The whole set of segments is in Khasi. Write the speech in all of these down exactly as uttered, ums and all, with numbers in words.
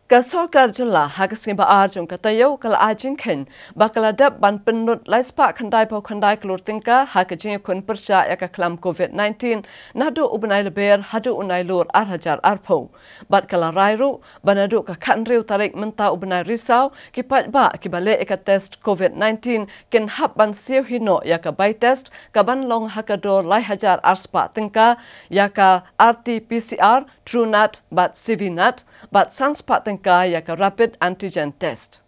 Ka sorkar jylla ha ka sngi ba ar jong ka taïew ka la ai jingkheiñ ba ka la dep ban pynlut lai spah khyndai phew khyndai klur tyngka ha ka jingïakhun pyrshah ïa ka khlam covid nineteen naduh u bnai Lber haduh u Nailur ar hajar arphew. Bad ka la rai ruh ba naduh ka khathynriew tarik mynta u bnai Risaw ki paidbah kiba leh ïa ka test covid nineteen kin hap ban siew hi noh ïa ka bai test kaban long ha ka dor lai hajar ar spah tyngka ïa ka R T P C R, TrueNat bad CVNat, bad san spah tyngka ïa ka rapid antigen test.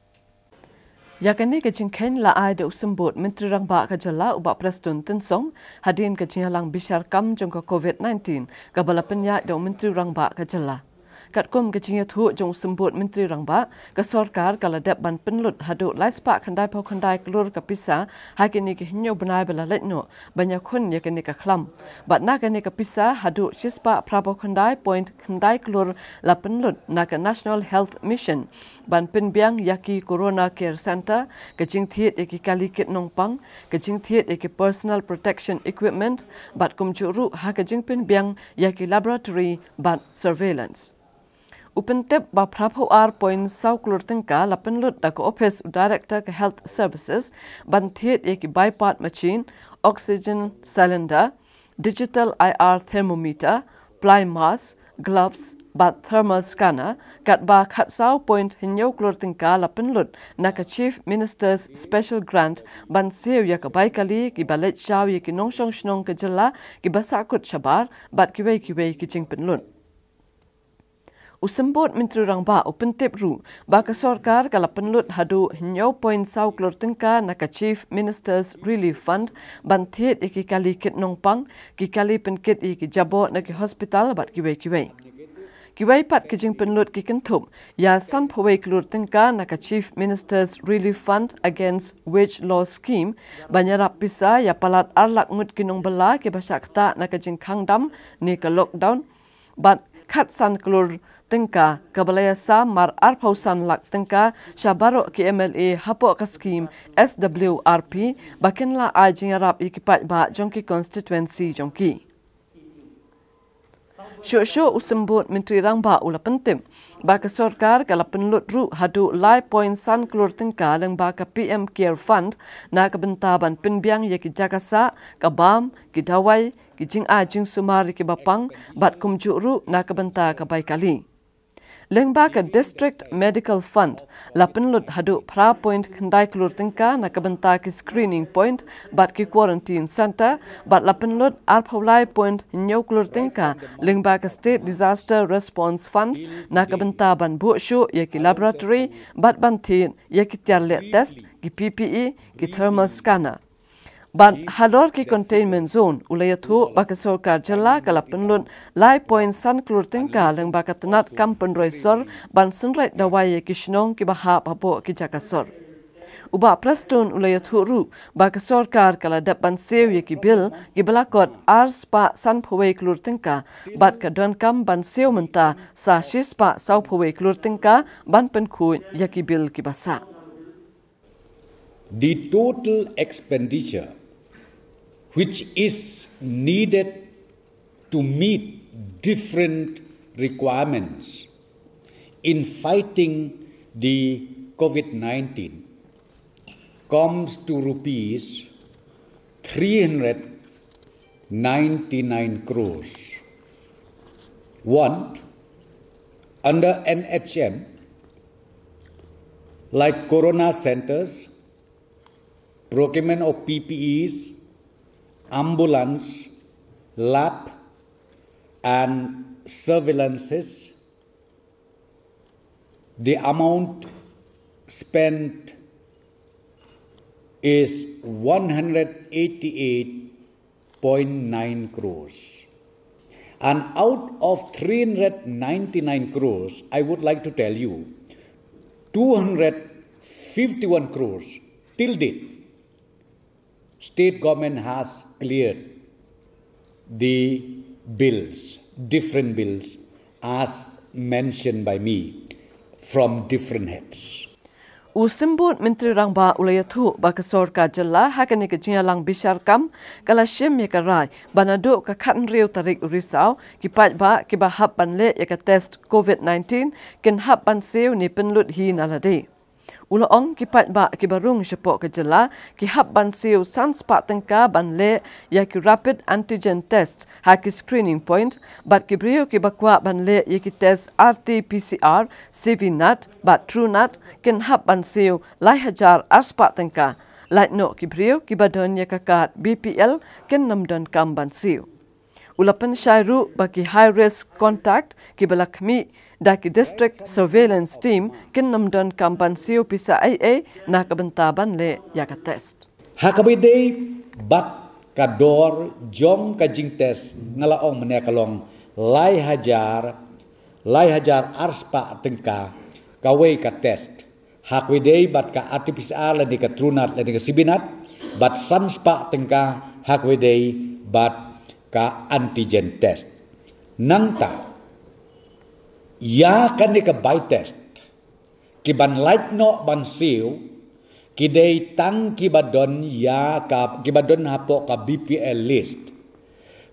Ïa kane ka jingkheiñ la ai da u Symbud Myntri Rangbah ka jylla u Bah Prestone Tynsong hadien ka jingïalang bishar kam jong ka covid nineteen kaba la pynïaid da u Myntri Rangbah ka jylla. Katkum ka jingïathuh jong u Symbud Myntri Rangbah, ka sorkar ka la dep ban pynlut haduh lai spah khyndai phew khyndai klur ka pisa ha kine ki hynñiew bnai ba la leit noh ban ïakhun ïa kane ka khlam. Bad na kane ka pisa haduh shi spah phra phew khyndai point khyndai klur la pynlut na ka National Health Mission ban pynbiang ïa ki Corona Care Centre, ka jingthied ïa ki kali kit nongpang, ka jingthied ïa ki personal protection equipment, bad kumjuh ruh ha ka jingpynbiang ïa ki laboratory bad surveillance. U pyntip ba phra phew ar point saw klur tyngka la pynlut da ka ophis u Director ka Health Services ban thied ïa ki bipod machine, oxygen cylinder, digital I R thermometer, ply mask, gloves, bad thermal scanner, katba khatsaw point hynñiew klur tyngka la pynlut na ka Chief Minister's Special Grant ban siew ïa ka bai kali kiba leit shaw ïa ki nongshong shnong ka jylla kiba sahkut shabar bad kiwei kiwei ki jingpynlut. U Symbud Myntri Rangbah u pyntip ruh ba ka sorkar ka la pynlut haduh hynñiew point saw klur tyngka na ka Chief Minister's Relief Fund ban thied ïa ki kali kit nongpang, ki kali pynkit ïa ki jaboh na ki hospital bad kiwei kiwei. Kiwei pat ki jingpynlut ki kynthup ïa san phew wei klur tyngka na ka Chief Minister's Relief Fund Against Wage Loss Scheme ban ïarap pisa ïa palat ar lak ngut ki nongbylla kiba shah ktah na ka jingkhang dam ne ka lockdown, bad khatsan klur tyngka kaba la ïasam mar arphew san lak tyngka sha baroh ki M L A hapoh ka skhim S W R P ba kin la ai jingïarap ïa ki paidbah jong ki constituency jong ki. Shuh shuh u Symbud Myntri Rangbah u la pyntip ba ka sorkar ka la pynlut ruh haduh lai point san klur tyngka lyngba ka P M Care Fund na ka bynta ban pynbiang ïa ki jaka sah, ka bam, ki dawai, ki jingai jingsumar ïa kiba pang, bad kumjuh ruh na ka bynta ka bai kali. Lyngba ka District Medical Fund la pynlut haduh phra point khyndai klur tyngka na ka bynta ki screening point bad ki quarantine centre, bad la pynlut arphew lai point hynñiew klur tyngka lyngba ka State Disaster Response Fund na ka bynta ban buh shuh ïa ki laboratory bad ban thied ïa ki tiar leh test, ki P P E, ki thermal scanner. Bad halor ki containment zone, u la ïathuh ba ka sorkar jylla ka la pynlut lai point san klur tyngka lyngba ka tnat kam pynroi sor ban synreit dawai ïa ki shnong kiba hap hapoh ki jaka sor. U Bah Prestone u la ïathuh ruh ba ka sorkar ka la dep ban siew ïa ki bill kiba la kot ar spah san phew wei klur tyngka, bad ka donkam ban siew mynta sa shi spah saw phew wei klur tyngka ban pynkhuid ïa ki bill kiba sah. The total expenditure which is needed to meet different requirements in fighting the COVID nineteen comes to rupees three hundred ninety-nine crores. One, under N H M, like corona centers, procurement of P P Es, ambulance, lab, and surveillances, the amount spent is one hundred eighty-eight point nine crores. And out of three hundred ninety-nine crores, I would like to tell you, two hundred fifty-one crores till date, state government has cleared the bills, different bills, as mentioned by me from different heads. U Symbud Myntri Rangbah u la ïathuh ba ka sorkar jylla ha kane ka jingïalang bishar kam ka la shim ïa ka rai ba naduh ka khathynriew tarik u Risaw ki paidbah kiba hap ban leh ïa ka test COVID nineteen kin hap ban siew ne pynlut hi na lade. U la ong ki paidbah kiba rung shapoh ka jylla ki hap ban siew san spah tyngka ban leh ïa ki rapid antigen test ha ki screening point, bad ki briew kiba kwah ban leh ïa ki test R T P C R, C V nat bad True nat kin hap ban siew lai hajar ar spah tyngka. Lait noh ki briew kiba don ïa ka card B P L kin nym donkam ban siew. U la pynshai ruh ba ki high risk contact kiba la khmih da ki district surveillance team kin nym donkam ban siew pisa ei ei na ka bynta ban leh ïa ka test. Ha kaba ïadei bad ka dor jong ka jingtest, nga la ong mynne ka long lai hajar, lai hajar ar spah tyngka kawei ka test. Ha kaba ïadei bad ka R T P C R lane ka True nat lane ka C V nat, bad san spah tyngka ha kaba ïadei bad ka antigen test. Nangta ïa kane ka bai test, kiban lait noh ban siew ki dei tang kiba don ïa ka, kiba don hapoh ka B P L list.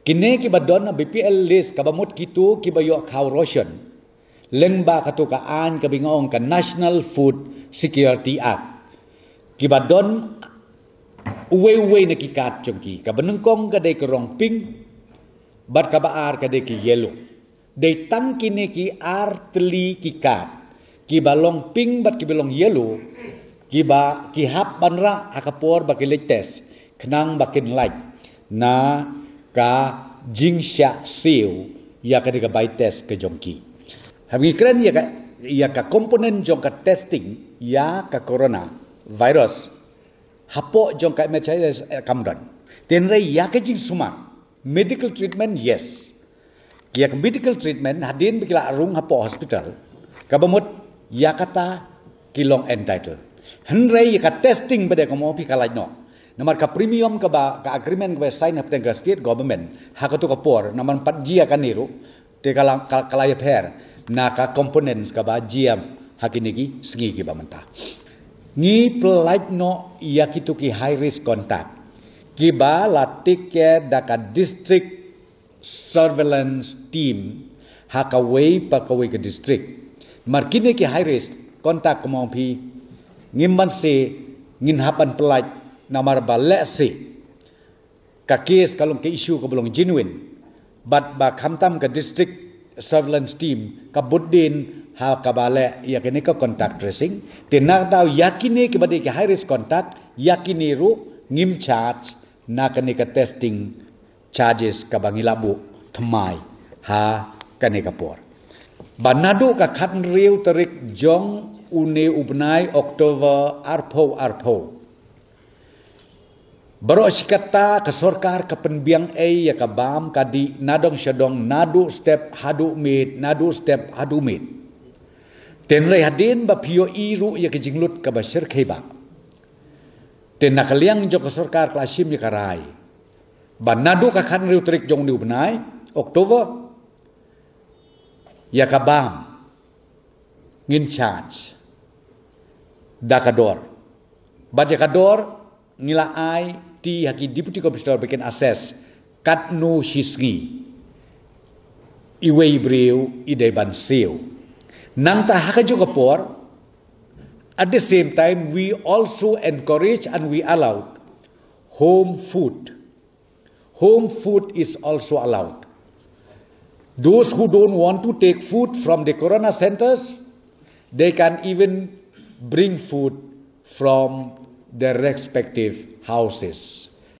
Kine kiba don ha B P L list kaba mut kito kiba ïoh khaw ration lyngba kato ka aiñ kaba nga ong ka National Food Security Act, kiba don uwei uwei na ki card jong ki. Kaba nyngkong ka dei ka rong pink bad kaba ar ka dei ka yellow. Dei tang kine ki ar tylli ki card, kiba long pink bad kiba long yellow, kiba ki hap ban rah ha ka por ba ki leit test, khnang ba kin lait na ka jingshah siew ïa kane ka bai test ka jong ki. Haba ngi kren ïa ka, ïa ka component jong ka testing ïa ka coronavirus hapoh jong ka M H I S, eh, kam don. Hynrei ïa ka jingsumar medical treatment, yes. Ïa ka medical treatment hadien ba ki la rung hapoh hospital, kaba mut ïa kata ki long entitled. Hynrei ïa ka testing ba dei, kumno phi, ka lait noh. Namar ka premium kaba, ka agreement kaba sign hapdeng ka state government ha kato ka por, namar pat jia kane ruh, te ka la, ka, ka la ïapher na ka components kaba jia ha kine ki sngi kiba mynta. Ngi pynlait noh ïa kito ki high risk contact kiba la take care da ka district surveillance team ha kawei pa kawei ka district. Namar kine ki high risk contact, kumno phi, ngim banse ngin hap ban pynlait, namar ba lehse ka case ka long ka issue kaba long genuine, bad ba khamtam ka district surveillance team ka bud dien ha kaba leh ïa kane ka contact tracing. Te na ka daw ïa kine kiba dei ki high risk contact, ïa kine ruh ngim charge na kane ka testing charges kaba ngi la buh thymmai ha kane ka por. Ba naduh ka khathynriew tarik jong une u bnai October arphew arphew, baroh shi katta ka sorkar ka pynbiang ei ïa ka bam ka dih nadong shadong, naduh step haduh miet, naduh step haduh miet. Hynrei hadien ba phi ïohi ruh ïa ka jinglut kaba shyrkhei bha, te na ka liang jong ka sorkar ka la shim ïa ka rai ba naduh ka khathynriew tarik jong une u bnai October, ïa ka bam ngin charge da ka dor. Bad ïa ka dor ngi la ai ti ha ki Deputy Commissioner ba kin assess katno shi sngi iwei i briew i dei ban siew. Nangta ha kajuh ka por, at the same time, we also encourage and we allowed home food. Home food is also allowed. Those who don't want to take food from the corona centers, they can even bring food from their respective houses.